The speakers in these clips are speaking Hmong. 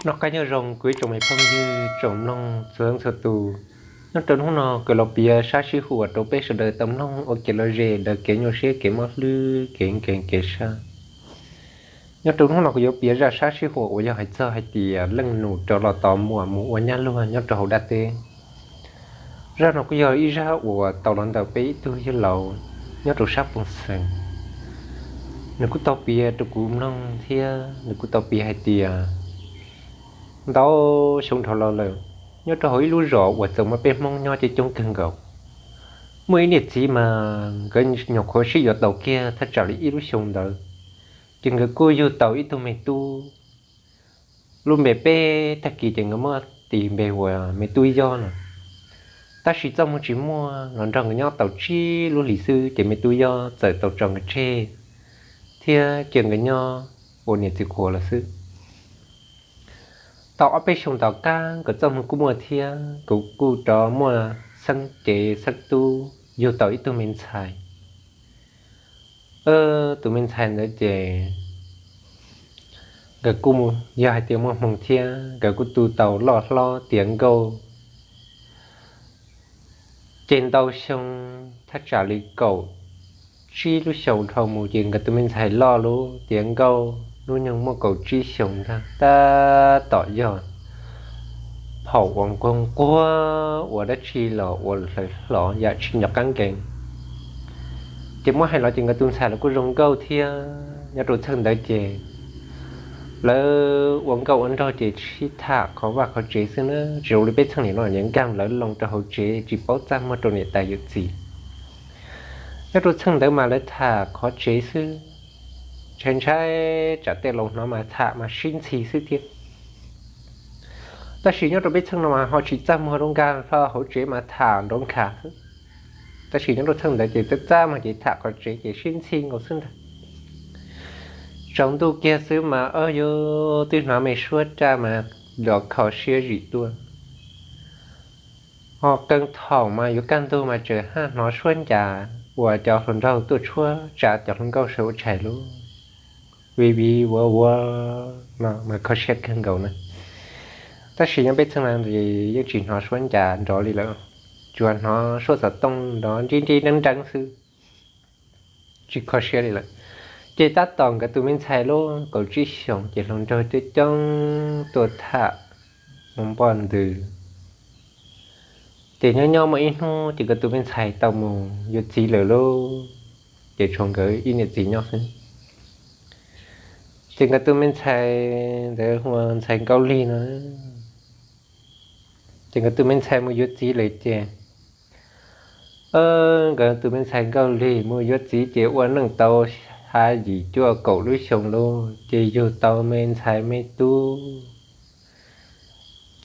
Noj qab nyob zoo kuv ib tsoom me phooj ywg tsoom mloog txhua leej txhua tus. Nyob rau hnub no kuv los piav sab sib huam rau peb sawv daws tau mloog ua kev lom zem, daws kev nyuaj siab, kev mob hlwb, kev nkees kev sab. Nyob rau hnub no kuv yuav piav zaj sab sib huam uas yog hais txog hais tias leej nus rov los tos muam mus ua nyab luag nyob rau hauv dab teb. Zaj no kuj yog ib zaj uas tau los ntawm peb ib tug yawg laus nyob rau sab Poo Xees. Nws kuj tau piav rau kuv mloog thiab nws kuj tau piav hais tias ntau xyoo dhau los lawm, nyob rau hauv ib lub zos uas txawm muaj peb Hmoob nyob coob coob kawg nkaus, muaj ib niam txiv mas nkawd nyuam qhuav sib yuav tau kiag thaj tsam li ib lub xyoo ntawd, ces nkawd kuj yug tau ib tug me tub. Lub npe peb tag kis ces nkawd muab tis npe hu ua me tub Yob no. Tab sis txoj hmoo tsis muaj, los nrog nkawd nyob tau tsib lub hlis xwb ces me tub Yob txawm tau tso nkawd tseg thiab cia nkawd nyob ua niam txiv quas lawm xwb. Tau ob peb xyoo tom qab nkawd txoj hmoo kuj muaj thiab, nkawd kuj rov muaj xeeb cev xeeb tub, yug tau ib tug me ntxhais. Tus me ntxhais ntawd ces nkawd kuj yog hais tias muaj hmoo thiab, nkawd kuj tu tau loj hlob tiav nkauj. Ces ntau xyoo, thaj tsam li kaum tsib lub xyoo dhau mus ces nkawd tus me ntxhais loj lub tiav nkauj, hnub nyoog muaj kaum tsib xyoos ntag, tab tom yog phaum uas nquag nquag ua dab tsi los ua hlawv hlo yam tsis nco qab nkees. Ces muab hais los ces nkawd tus ntxhais los kuj zoo nkauj thiab. Nyob rau txheej ntawd ces lawv ua nkauj ua nraug ces sib tham qhov vaj qhov tsev xwb na, tsis zoo li peb txheej nim no nkag lawv loo rau hauv tsev tsis paub txaj muag rau niam tais yawm txiv. Nyob rau txheej ntawd mas lawv tham qhov tsev xwb, ntshai ntshai tsam tej laus hnov mas tham mas sib ntxhi xwb thiab. Tab sis nyob rau peb txheej no mas ho tsis txaj muag, rau nkag hlo hauv tsev mas tham nrov nkhav xwb. Tab sis nyob rau txheej ntawd ces txaj txaj muag ces tham qhov tsev ces sib ntxhi nkaus xwb ntag. Tsaus ntuj kiag xwb mas ob yus twb hnov me suab raj mas los kho siab zim tuaj. Ho qee thaum mas yuav kaj ntug mas tseem haj hnov suab ncas uas cov hluas nraug tuaj tshuab tsa cov hluas nkauj sawv ua tshais lub vi vi ua ua no mas kho siab kawg nkaus na. Tab sis nyob peb txheej no yeej tsis hnov suab ncas nrov li lawm, tsuas hnov suab xov tooj nrov nrib nrib nreeb nreeb xwb, tsis kho siab li lawm. Ces tab tom nkawd tus me ntxhais lub kaum tsib xyoos ces hluas nraug coob coob tuaj tham mus npoj ntws. Ces nyob nyob muaj ib hnub ces nkawd tus me ntxhais tau mus yuav txiv lawm lauj. Ces tshuav nkawd ib niam txiv nyob xwb. Ces nkawd tus me ntxhais ntawd hu ua ntxhais Nkauj Lig no. Ces nkawd tus me ntxhais mus yuav txiv lawm ces nkawd tus me ntxhais Nkauj Lig mus yuav txiv ces ua neej tau xya yim cuaj kaum lub xyoo lauj, ces yug tau me ntxhais me tub.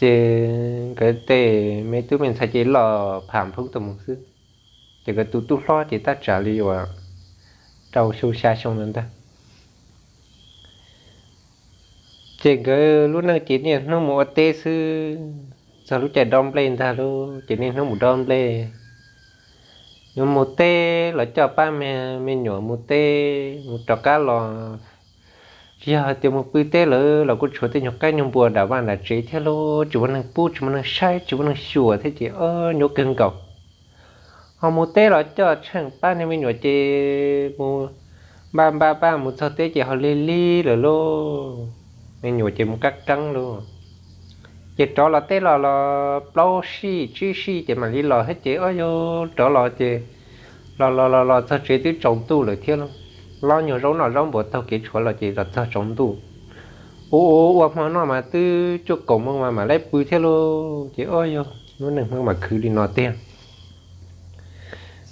Ces nkawd tej me tub me ntxhais ces loj pham nphoob tuaj mus xwb. Ces nkawd tus tub hlob ces tab tsam li uas rau xyoo xya xyoo ntawd ntag. Ces nkawd lub neej ces niaj hnub mus ua teb xwb, txog lub caij dob nplej ntag lauj ces niaj hnub mus dob nplej. Yuav mus teb los coj pab me, me nyuam mus teb mus rov qab los. Tsis yog hais tias mus pw teb lawm los kuj tshuav tej nyuag qaib nyuag npua dam vaj dam tsev thiab lauj, tsis muaj neeg pub tsis muaj neeg saib tsis muaj neeg xyuas thiab ces nyuaj kawg nkaus. Ho mus teb los coj tsheej pab niag me nyuam ces mus npaj npaj pab mus txog teb ces ho lig lig lawm lauj. Me nyuam ces mus qab qeeb lauj. Ces rov los teb los los plaub sij tsib sij ces mam li los thiab ces ob yus rov los ces los los los los txog tsev twb tsaus ntuj lawm thiab lauj. Lob nyuag zaub noj zaub npuas taug kev tshuav los ces los txog tsaus ntuj. Ua ua ua hmo noj mas twb cuaj kaum moos mas mam li pw thiab lauj ces ob yus lub neej Hmoob mas khwv li no tiag.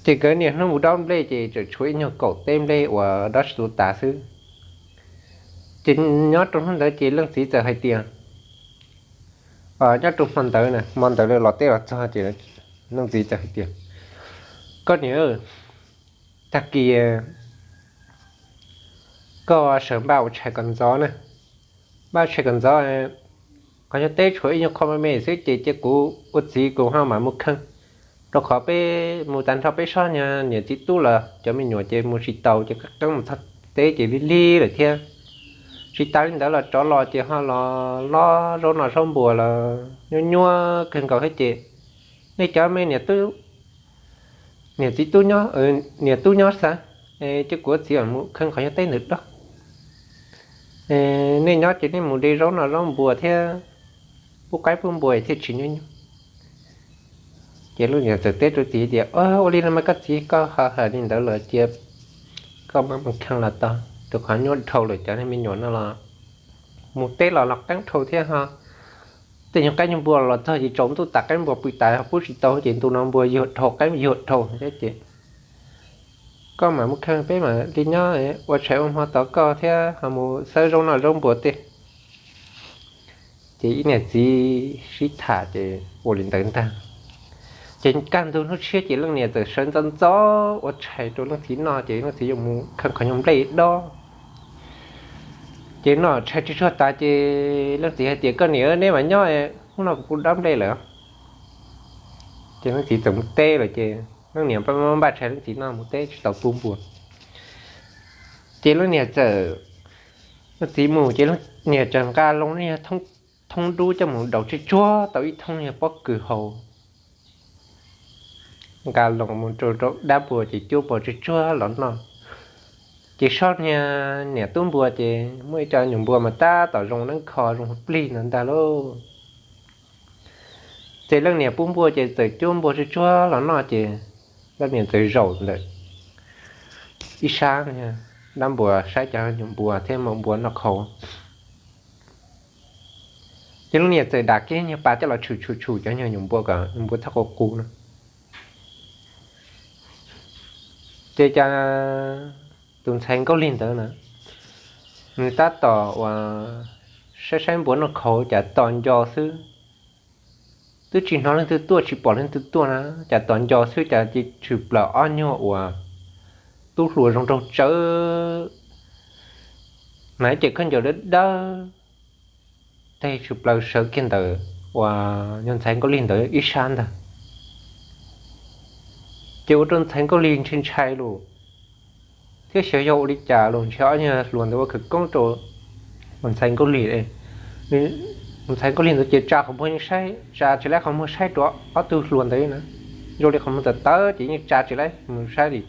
Ces nkawd niaj hnub mus dob nplej ces tseem tshuav ib nyuag kaum teb nplej uas dob tsis tu tas xwb. Ces nyob rau hnub ntawd ces leej txiv txawm hais tias, nyob rau hmo ntawd, hmo ntawd lawv los teb los txog ces leej txiv txawm hais tias, koj niam, tag kis koj sawv npaj ua tshais kom ntxov na, npaj tshais kom ntxov. Qhov nyuag teb tshuav ib nyuag qho me me xwb ces cia kuv ua txiv kuv ho mam mus kheej, rau qhov peb mus tag nrho peb sob niam txiv tub los cov me nyuam ces mus tsis taus ces qeeb mus txog teb ces lig lig lawm thiab. Tsis tas li ntawd los rov los ces ho los lob zaub noj zaub npua los nyuaj nyuaj kawg nkaus thiab ces nej cov me niam txiv tub nyob, niam tub nyob xav, ces kuv txiv mus khee qhov nyuag teb ntawm dob, nej nyob ces nej mus de zaub noj zaub npua thiab pub qaib pub npua thiaj tsis nyuaj nyuaj. Ces leej niam txawm teb rau txiv tias, Ua li no mas koj txiv, koj ho hais li ntawd los cia koj mam mus khee los tau, rau qhov nyuaj dhau lawm cov me nyuam no los mus teb los los qeeb dhau thiab ho tej nyuag qaib nyuag npua los txog ces tsaus ntuj tas qaib npua pw tas ho pub tsis tau ces ntu no npua yuag dhau qaib yuag dhau thiab ces koj mam mus khee, peb mam li nyob ua tshais ua hmo tos koj thiab ho mus xawb zaub noj zaub npua tej. Ces ib niam txiv sib tham ces ua li ntawd ntag. Ces kaj ntug hnub tshiab ces leej niam txawm sawv ntxov ntxov ua tshais rau leej txiv noj ces leej txiv yuav mus khee qhov nyuag nplej dob. Ces noj tshais tsuag tsuag tas ces leej txiv hais tias, Koj niam, neb mas nyob, hnub no kuv pub dob nplej lawm. Ces leej txiv txawm mus teb lawm ces leej niam npaj tshais leej txiv noj mus teb tsis tau pub npua. Ces leej niam txawm, leej txiv mus ces leej niam txawm nqa loo niag thoob dub coj mus daus tsuag tsuag tau ib thoob niag pob kws hau, nqa loo mus rau rau dab npua ces cuab npua tsuag tsuag los noj. Ces soj niag niam tub npua ces muaj ib co nyuam npua mas tab tom zoo neeb kho zoo plig ntawd ntag lauj. Ces leej niam pub npua ces txawm cuab npua tsuag tsuag los noj ces leej niam txawm zaum ntawm ib sab dab npua saib cov nyuam npua thiab maum npua noj qhauv. Ces leej niam txawm dam kiag nyuag pas coj los tshum tshum tshum cov nyuag nyuam npua kom nyuam npua txhob quav qus no. Ces cas tus ntxhais Nkauj Lig ntawd na, nws tab tom uas saib saib npua noj qhauv cas tos nco xwb, twb tsis hnov leej twg tuaj tsis pom leej twg tuaj na, cas tos nco xwb cas tshwm plaws ob nyuag uas tub hluas zoo nraug tsawv, mas ib ce khaub ncaws dawb dawb, teg tshwm plaws sawv kiag ntawm uas nyuag ntxhais Nkauj Lig ntawd ib sab ntag. Ces ua rau ntxhais Nkauj Lig ntshai ntshai los thiab xyov yog ua li cas los ntshe ob nyuag hluas ntawd ua khawv koob rau ntxhais Nkauj Lig. Ntxhais Nkauj Lig ntawd ces tsa qhov muag yeej saib, tsa tsis laib qhov muag saib rau ob tug hluas ntawd na, zoo li qhov muag tawv tawv ces yeej tsa tsis laib mus saib li.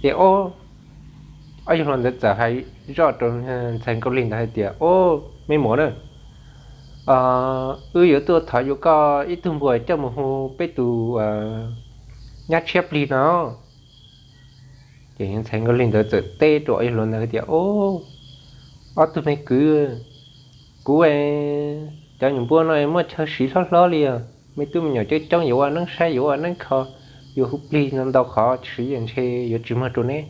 Ces ob nyuag hluas ntawd txawm hais zoj rau ntxhais Nkauj Lig ntawd hais tias, Au, me muam na, wb yuav tuaj thov yuav koj ib tug npua coj mus hu peb tus nyab tshiab plig no. Ces ntxhais Nkauj Lig ntawd txawm teb rau ob nyuag hluas ntawd hais tias, Au, ob tug me kwv, kuv cov nyuam npua no muaj chaw siv hlob hlob li os, me tub me nyuam coob coob yuav ua neeb saib yuav ua neeb kho, yuav hu plig no ntau qhov siv ntshe yuav tsis muag rau neb,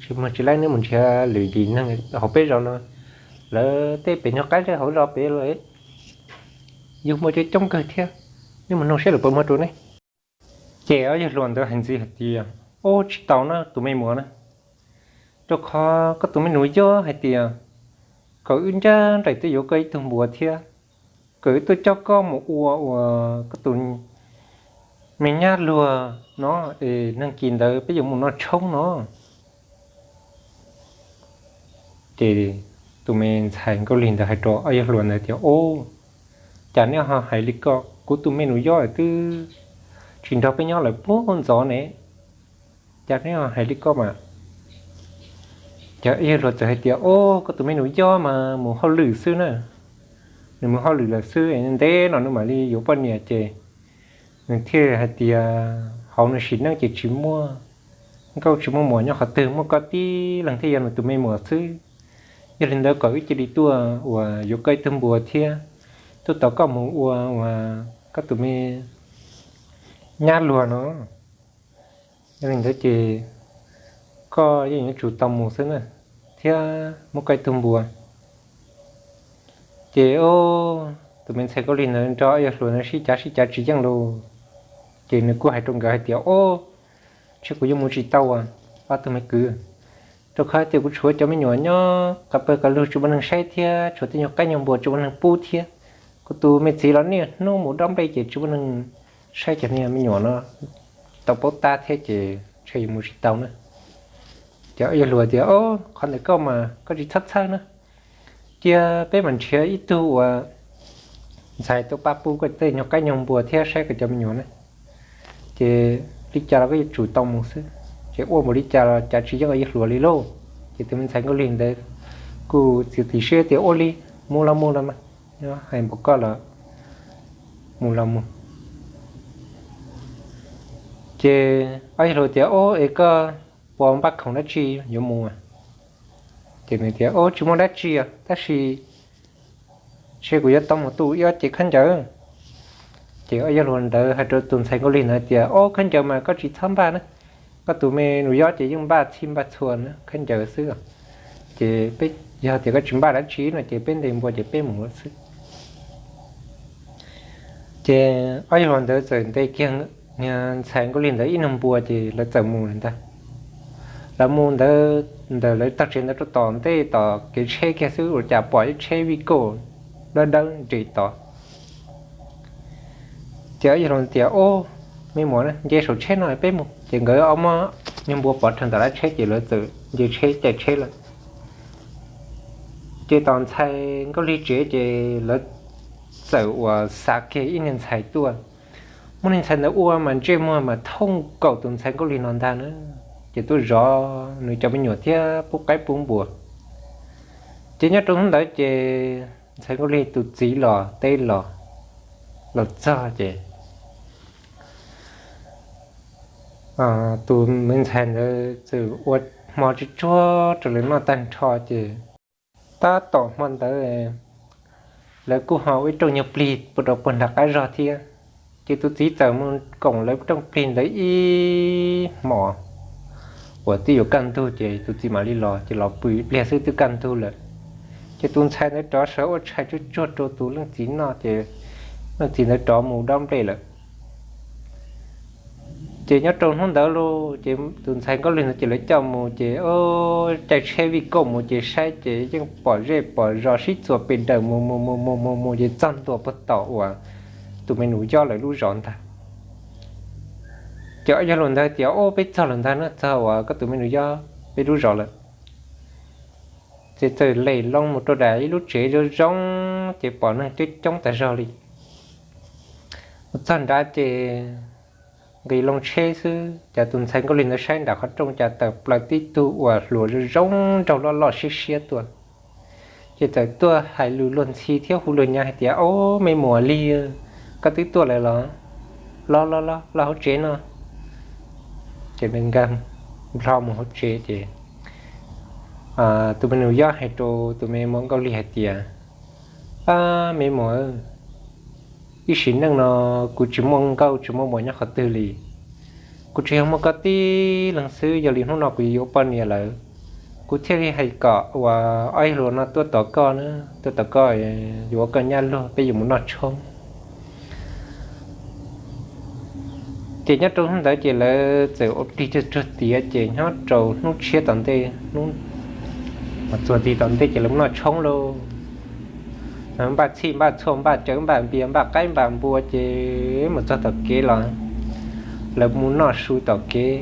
tsis muag tsis laib neb mus nrhiav lwm yim neeg hauv peb zos no, lawv tej pem nyuag qaib hauv zos pem los yug npua coob coob kawg thiab, neb mus noog saib lawv puas muag rau neb. Ces ob nyuag hluas ntawd hais ntxiv hais tias, Au, tsis tau na tus me muam na, rau qhov koj tus me nus yob hais tias kom wb ncaj nraim tuaj yuav koj ib tug npua thiab, kom wb tuaj coj koj mus ua uas koj tus me nyab luag no, es nag kis ntawd peb yuav mus noj tshoob no. Ces tus me ntxhais Nkauj Lig ntawd hais rau ob nyuag hluas ntawd tias, Au, cas neb ho hais li ko, kuv tus me nus yob twb tsis nrog peb nyob lawm puag ntxov ne, cas neb ho hais li ko mas? Ces ob nyuag hluas txawm hais tias, Au, koj tus me nus yob mas mus hauj lwm xwb na, nws mus hauj lwm lawm xwb, ntev no nws mam li yuav poj niam ces nws thiaj hais tias hauv nws sim neej ces tsis muaj nkauj tsis muaj muam nyob qhov twg, muaj koj tib leeg thiaj yog nws tus me muam xwb. Yog li ntawd kom wb cia li tuaj uas yuav koj ib tug npua thiab tuaj tos koj mus ua uas koj tus me nyab luag no. Yog li ntawd ces koj yeej yuav tsum tau mus xwb na, thiab muab koj ib tug npua. Ces tus me ntxhais Nkauj Lig ntawd nrog ob nyuag hluas ntawd sib cav sib cav tsis yeej lauj, ces nws kuj hais rau nkawd hais tias, Au, ntshe kuv yuav mus tsis tau as, ob tug me kwv, rau qhov tias kuv tshuav cov me nyuam nyob qhov pawg qhov lug tsis muaj neeg saib thiab tshuav tej nyuag qaib nyuag npua tsis muaj neeg pub thiab. Kuv tus me txiv los niaj hnub mus dob nplej ces tsis muaj neeg saib cov niag me nyuam no tau paub tab thiab ces ntshe yuav mus tsis tau na. Ces ob nyuag hluas tias, Au, qhov ntawd koj mas koj tsis txhob txhawj na, cia peb mam nrhiav ib tug uas ntxhais tuaj pab pub koj tej nyuag qaib nyuag npua thiab saib koj cov me nyuam na. Ces li cas los koj yuav tsum tau mus xwb, ces ua npaum li cas los cav tsis yeej yawg hluas li lauj. Ces tus me ntxhais Nkauj Lig ntawd kuj txiav txim siab tias ua li, mus los mus los mas, hais npaum koj los mus los mus. Ces ob yawg hluas tias, Ub, es koj puas npaj khoom dab tsi yuav mus? Ces nws tias, Ub, tsis muaj dab tsi os, tab sis ntshe kuv yuav tau mus tu ib ob cev khaub ncaws. Ces ob yawg hluas ntawd hais rau tus ntxhais Nkauj Lig ntawd tias, Ob, khaub ncaws mas koj tsis txhob npaj na, koj tus me nus yob ces yeej npaj txhij npaj txhua na khaub ncaws xwb. Ces peb, yog tias koj tsis npaj dab tsi no ces peb ntes npua ces peb mus xwb. Ces ob yawg hluas ntawd txawm ntes kiag ntxhais Nkauj Lig ntawd ib nug npua ces lawv txawm mus lawm ntag. Lawv mus ntawd ntawm lawv tog tsev ntawd rau tom ntej tom kev tsheb kiag xwb ua cas pom ib tsheb vij kauj dawb dawb nres tod. Ces ob yawg hluas tias, Ub, me muam, nce saum tsheb no peb mus. Ces nkawd ob muab nyuag npua pov rau ntawm lawv tsheb ces lawv txawm nce tsheb caij tsheb lawm. Ces tom ntxhais Nkauj Lig tsev ces lawv txawm uas xav kiag ib niag ntxhais tuaj. Muab niag ntxhais ntawd ua mas ntsej muag mas thooj nkaus tus ntxhais Nkauj Lig no ntag na. Ces tuaj zov nws cov me nyuam thiab pub qaib pub npua. Ces nyob rau hnub ntawd ces ntxhais Nkauj Lig tus txiv los teb los, los txog ces tus me ntxhais ntawd txawm ua hmo tsuag tsuag rau lawv noj tag nrho ces tab tom hmo ntawd lawv kuj ho ua ib rooj nyuag plig pub rau puag nram qab zog thiab. Ces tus txiv txawm mus koom lawv rooj plig ntawd ib hmos uas twb yuav kaj ntug ces tus txiv mam li los ces los pw ib pliag xwb twb kaj ntug lawm. Ces tus ntxhais ntawd rov sawv ua tshais tsuag tsuag rau tus leej txiv noj ces leej txiv ntawd rov mus dob nplej lawm. Ces nyob rau hnub ntawd lauj ces tus ntxhais Nkauj Lig ntawd ces lawv coj mus ces caij tsheb vij kauj mus ces saib ces yeej pom zej pom zos sib txuas pes daws mus mus mus mus mus mus ces txog ntua puag tom uas tus me nus yob lawv lub zos ntag. Ces ob yawg hluas ntawd tias, Ub, peb txog lawm ntag na, txog uas koj tus me nus yob peb lub zos lawm. Ces txawm lem loo mus rau nram ib lub tsev zoo zoo ces pom neeg coob coob tas zog li. Mus txog nrad ces nqis loo tsheb xwb cas tus ntxhais Nkauj Lig ntawd saib nram qhov rooj cas tawm plaws tib tug uas hluas zoo zoo nraug loj loj siab siab tuaj. Ces txawm tuaj hais lus luag ntxhi thiab hu luag nyav hais tias, Ob, me muam Lig, koj twb tuaj lawm los? Los los los los hauv tsev no. Ces nws nkag nplho mus hauv tsev ces tus me nus yob hais rau tus me muam Nkauj Lig hais tias, Ab, me muam, ib sim neej no kuv tsis muaj nkauj tsis muaj muam nyob qhov twg li. Kuv tsuas yog muaj koj tib leeg xwb, yog li hnub no kuv yuav yuav poj niam lawm. Kuv thiaj li hais kom uas ob yawg hluas no tuaj tos koj na, tuaj tos koj, yuav ua koj nyab luag peb yuav mus noj tshoob. Ces nyob rau hnub ntawd ces lawv txawm ua plig tsuag tsuag tiav ces nyob rau hnub tshiab tom ntej, hnub txuas ntxiv tom ntej ces lawv mus noj tshoob lauj. Npaj txhij npaj txhua npaj cawv npaj npias npaj qaib npaj npua ces mus txog tom kev los lawv mus noj su tom kev.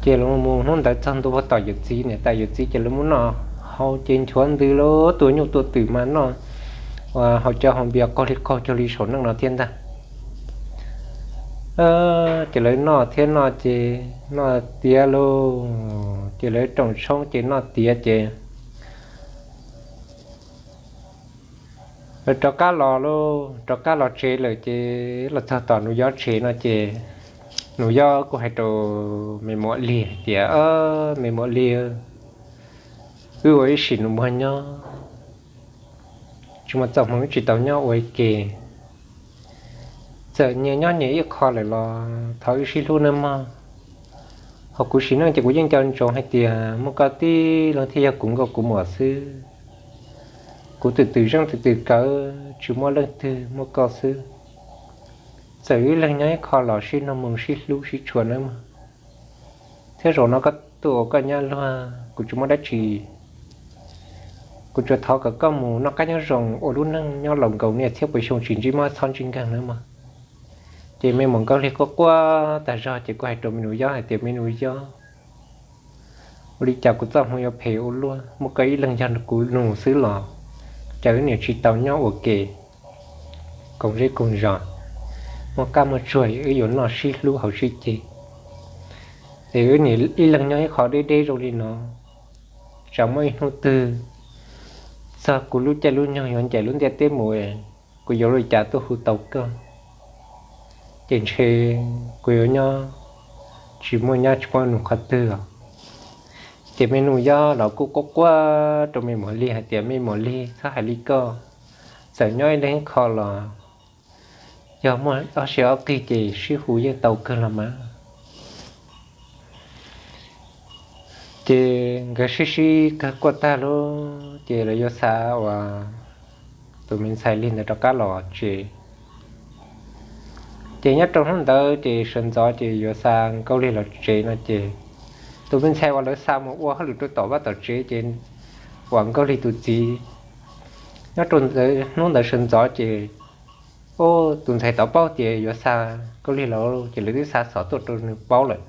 Ces lawv mus hnub ntawd txog ntua puag tom yawm txiv niam tais yawm txiv ces lawv mus noj haus ces nchuav ntws lawm tua nyuj tua twm mas noj, haus cawv haus npias qaug li qaug cuag li saum neej no thiab ntag. Ces lawv noj thiab noj ces noj tiav lauj, ces lawv rooj tshoob ces noj tiav ces lawv rov qab los lauj, rov qab los tsev lawm ces los txog tom nus yob tsev no ces nus yob kuj hais rau me muam Lig hais tias, Me muam Lig, wb ua ib sim nus muag nyob tsis muaj txoj hmoo wb tsis tau nyob ua ke, txawm nyias nyob nyias ib qho lawm los thov wb sib hlub nawb mog. Hos kuv sim neej ces kuv yeej nco ntsoov hais tias muaj koj tib leeg thiaj yog kuv nkauj kuv muam xwb. Kuv twm twm zeej twm twm kawv tsis muaj leej twg muaj koj xwb. Txawm wb ib leeg nyob ib qho los sib nug moo sib hlub sib tshua nawb mog. Thiab zaum no koj tuaj ua koj nyab luag kuv tsis muaj dab tsi, kuv tsuas thov kom koj mus noj qab nyob zoo ua lub neej nyob laus nkaus niaj txhiab puas xyoo tsis ntsib mob txhob ntsib nkeeg nawb mog. Ces me muam Nkauj Lig quaj quaj tag zog ces kuj hais rau me nus yob hais tias, Me nus yob, Ua li cas kuv txoj hmoo yuav phem ua luaj, muaj koj ib leeg yog kuv nus xwb los cas wb niam tsis tau nyob ua ke koom zej koom zos, muaj qab muaj tsuag wb yuav noj sib hlub hauv sib ceg, es wb niam ib leeg nyob ib qho deb deb zoo li no, tsam muaj ib hnub twg txog kuv lub caij lub nyoog yuav ncaim lub ntiaj teb mus, kuv yuav ua li cas tuaj hu tau koj? Ces ntshe kuv yuav nyob tsis muaj nyab tsis muaj nus qhov twg os. Ces me nus Yob los kuj quaj quaj rau me Muas Lig hais tias, me Muas Lig, txhob hais li koj, txawm nyob ib leeg ib qho los yog muaj ob siab ob qig ces sib hu yeej tau kawg los mas. Ces nkawd sib sib kawg quaj tag lawm ces lawv yuav xa uas tus me ntxhais Lig ntawd rov qab los tsev. Ces nyob rau hnub ntawd ces sawv ntxov ces yuav xa Nkauj Lig los tsev no ces tus me ntxhais uas lawv xa mus ua hauj lwm rau tom vaj tom tsev ces uas Nkauj Lig tus txiv nyob rau hnub ntawd sawv ntxov ces tus ntxhais tod paub tias yuav xa Nkauj Lig los ces lawv twb xa xov tuaj rau nws paub lawm.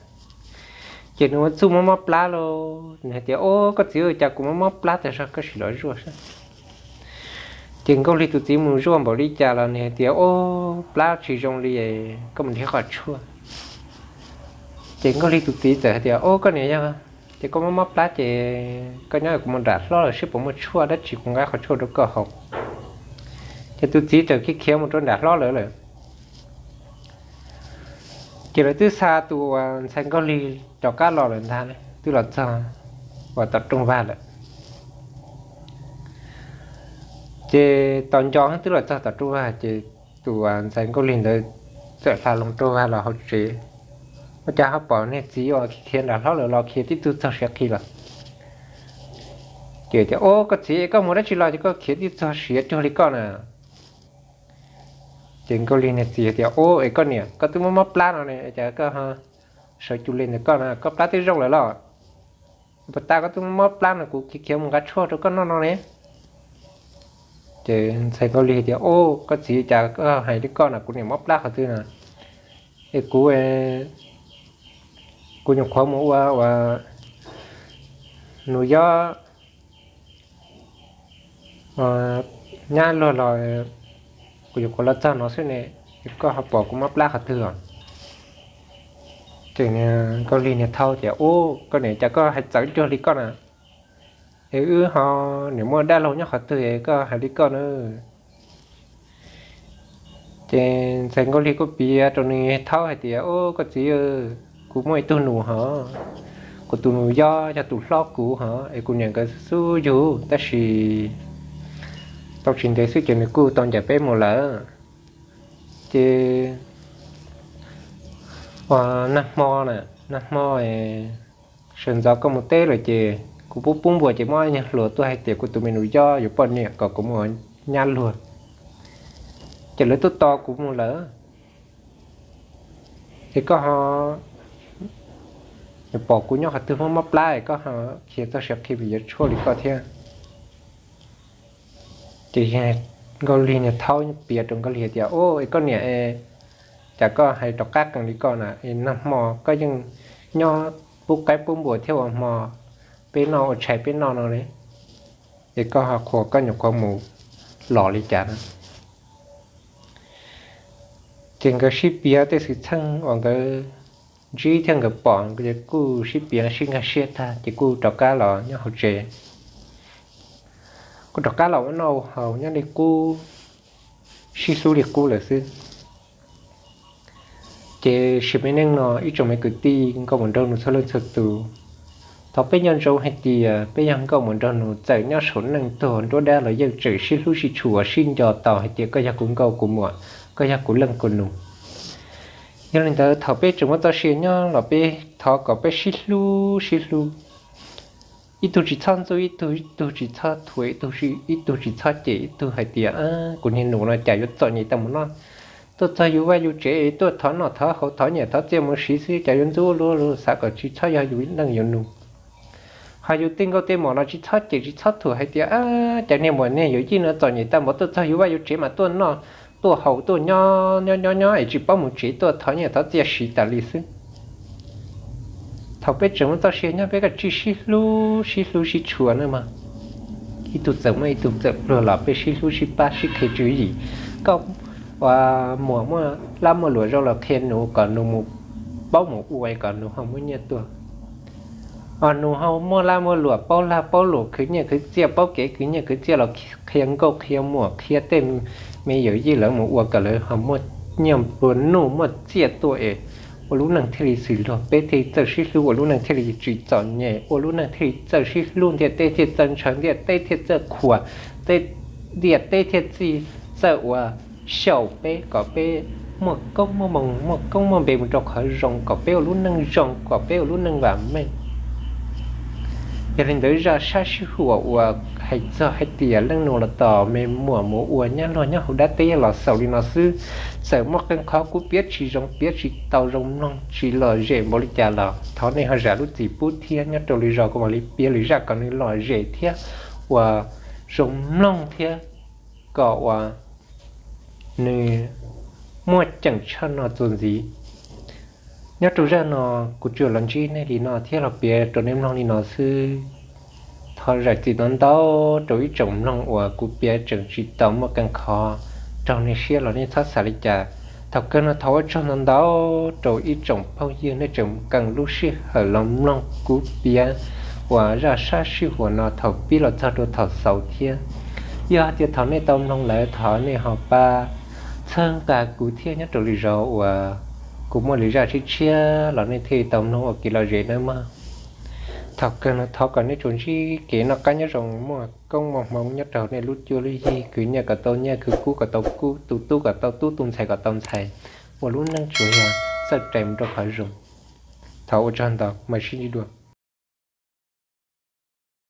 Ces nws ua txuj mob mob plab lauj, nws hais tias, o, koj txiv, cas kuv mob mob plab tag zog, koj sim los zuaj saib. Ces Nkauj Lig tus txiv mus zuaj npaum li cas los nws hais tias, o, plab tsis zoo li, koj mus nrhiav qhov tshuaj. Ces Nkauj Lig tus txiv txawm hais tias, o, koj niam, yog ces koj mob mob plab ces koj nyob, kuv mus nram hlob lawm seb puas muaj tshuaj dab tsi kuv nqa qhov tshuaj rau koj haus. Ces tus txiv txawm khiav khiav mus rau nram hlob lawm lawm. Ces lawv twb xa tus uas ntxhais Nkauj Lig rov qab los lawm ntag, twb los txog uas tom rooj vag lawm. Ces tos nco twb los txog tom rooj vag ces tus ntxhais Nkauj Lig ntawd txawm hla loo rooj vag los hauv tsev. Ua cas ho pom niag txiv uas khiav nram hlob lawm los khiav tib tug txog siav qhi los. Ces tias, o, koj txiv, koj mus dab tsi los ces koj khiav tib tug txog siav cuag li koj na? Ces Nkauj Lig niag txiv tias, o, es koj niam, koj twb mob mob plab no ne, cas koj sawv cuag li ntawm koj na, koj plab twb zoo lawm los? Puas tas koj twb mob mob plab no kuv khiav khiav mus nqa tshuaj rau koj noj no ne? Ces ntxhais Nkauj Lig tias, o, koj txiv, cas koj hais li koj na, kuv niam mob plab qhov twg na? Es kuv, kuv nyuam qhuav mus ua uas nus Yob nyab luag los, kuv nyuam qhuav los txog no xwb ne, es koj ho pom kuv mob plab qhov twg os? Ces Nkauj Lig niag thaub tias, u, koj niam, cas koj hais txawv cuag li koj na? Es wb ho niam muaj dab laug nyob qhov twg es koj hais li koj na? Ces ntxhais Nkauj Lig kuj piav rau nws thaub hais tias, u, koj txiv, kuv muaj ib tug nus hos, kuv tus nus Yob yog tus hlob kuv hos, es kuv niam nkawd xub yug tab sis tau tsis ntev xwb ces nws kuj tau ncaim peb mus lawm. Ces nag hmo, nag hmo sawv ntxov koj mus teb lawm ces kuv pub pub npuas ces muaj ib nyuag hluas tuaj hais tias kuv tus me nus Yob yuav poj niam kom kuv mus ua nyab luag. Ces lawv tuaj tos kuv mus lawm. Es koj ho pom kuv nyob qhov twg mob mob plab es koj ho khiav txog siav qhi yuav tshuaj li koj thiab. Ces Nkauj Lig niag thaub piav rau Nkauj Lig tias, u, es koj niam, cas koj hais rov qab qees li koj na? Es nag hmo koj yeej nyob pub qaib pub npuas thiab ua hmo peb noj, ua tshais peb noj no li, es koj ho qhuas koj nyuam qhuav mus los li cas na? Ces nkawd sib piav tej xwm txheej uas nkawd ntsib thiab nkawd pom ces kuj sib piav sib nkag siab tag ces kuj rov qab los nyob hauv tsev. Kuj rov qab los ua noj ua haus nyob li qub, sib hlub li qub lawm xwb. Ces sim me neej no ib tsoom me kwv tij nkauj muam nraug nus txhua leej txhua tus, thov peb nco ntsoov hais tias peb yog nkauj muam nraug nus txawm nyob saum neej tuag nruab dab los yeej tseem sib hlub sib tshua sib nco tau hais tias koj yog kuv nkauj kuv muam, koj yog kuv leej kuv nus. Yog li ntawd thaum peb tseem muaj txoj sia nyob los peb thov kom peb sib hlub sib hlub. Ib tug tsis txhob ntxub ib tug, ib tug tsis txhob thuam ib tug, ib tug tsis txhob cem ib tug hais tias, kuv niag nus no cas yuav txom nyem tau mus noj, tuaj txog yus vaj yus tsev tuaj thov noj thov haus thov nyiaj thov txiaj mus siv xwb cas yuav ntxub luaj luaj, xav kom tsis txhob yog yus leej yus nus. Ho yus tej nkauj tej muam no tsis txhob cem tsis txhob thuam hais tias, cas niag muam niag yawm yij no txom nyem tau npaum tuaj txog yus vaj yus tsev mas tuaj noj tuaj haus tuaj nyob nyob nyob nyob es tsis paub mus tsev tuaj thov nyiaj thov txiaj siv tas li xwb. Thaum peb tseem muaj txoj sia nyob peb kuj tsis sib hlub sib hlub sib tshua na mog. Ib tug txawm muaj ib tug txawm pluag los peb sib hlub sib pab sib qhia tswv yim. Koj ua muam muaj lab muaj luam zoo los qhia nus kom nus mus paub mus ua kom nus ho muaj nyiaj tuaj. Os nus ho muaj lab muaj luam paub lag paub luam khwv nyiaj khwv txiaj paub kev khwv nyiaj khwv txiaj los qhia nkauj qhia muam qhia tej me yawm yij lawv mus ua kom lawv ho muaj nyiaj plua nuj muaj txiaj tuaj es ua lub neej thiaj li xws luag peb thiaj li txawj sib hlub ua lub neej thiaj li tsis txom nyem ua lub neej thiaj li txawj sib hlub ntiaj teb thiaj txawj ntshaw ntiaj teb thiaj txawj qhuas ntiaj teb thiaj txawj ua xyaum peb kom peb muaj koob muaj moo muaj koob muaj npe mus rau qhov zoo kom peb ua lub neej zoo kom peb ua lub neej vam meej. Yog li ntawd zaj sab sib huam uas hais txog hais tias leej nus los tos me muam mus ua nyab luag nyob hauv dab teb los xaus li no xwb. Txawm muaj qee qhov kuv piav tsis zoo piav tsis tau zoo mloog tsis lom zem npaum li cas los thov nej ho zam lub txim pub thiab nyob rau lwm zaus kuv mam li piav lwm zaj kom nws lom zem thiab uas zoo mloog thiab kom uas nws muaj ceem tshaj no txuas ntxiv. Nyob rau zaj no kuv tsuas los ntsib nej li no thiab los piav rau nej mloog li no xwb. Thov zam txim ntau ntau rau ib tsoom mloog uas kuv piav tseem tsis tau muaj qee qhov raug nej siab los nej txhob xav li cas. Thaum kawg no thov ua tsaug ntau ntau rau ib tsoom phooj ywg nej tseem keem lub sij hawm los mloog kuv piav uas zaj sab sij huam no thaum pib los txog rau thaum xaus thiab. Yog hais tias thaum nej tau mloog lawm thov nej ho pab txhawb nqa kuv thiab nyob rau lwm zaus uas kuv muaj lwm zaj tshiab tshiab los nej thiaj li tau mloog ua kev lom zem nawb mog. Thaum kawg no thov kom nej tsuas ntsib kev noj qab nyob zoo muaj koob muaj hmoov nyob rau nej lub cuab lub yig khwv nyiaj kom tau nyiaj khwv kub kom tau kub tu tub kom tau tub tu ntxhais kom tau ntxhais ua lub neej tsuas yog txawj rais mus rau qhov zoo. Thov ua tsaug ntau mas sib ntsib dua.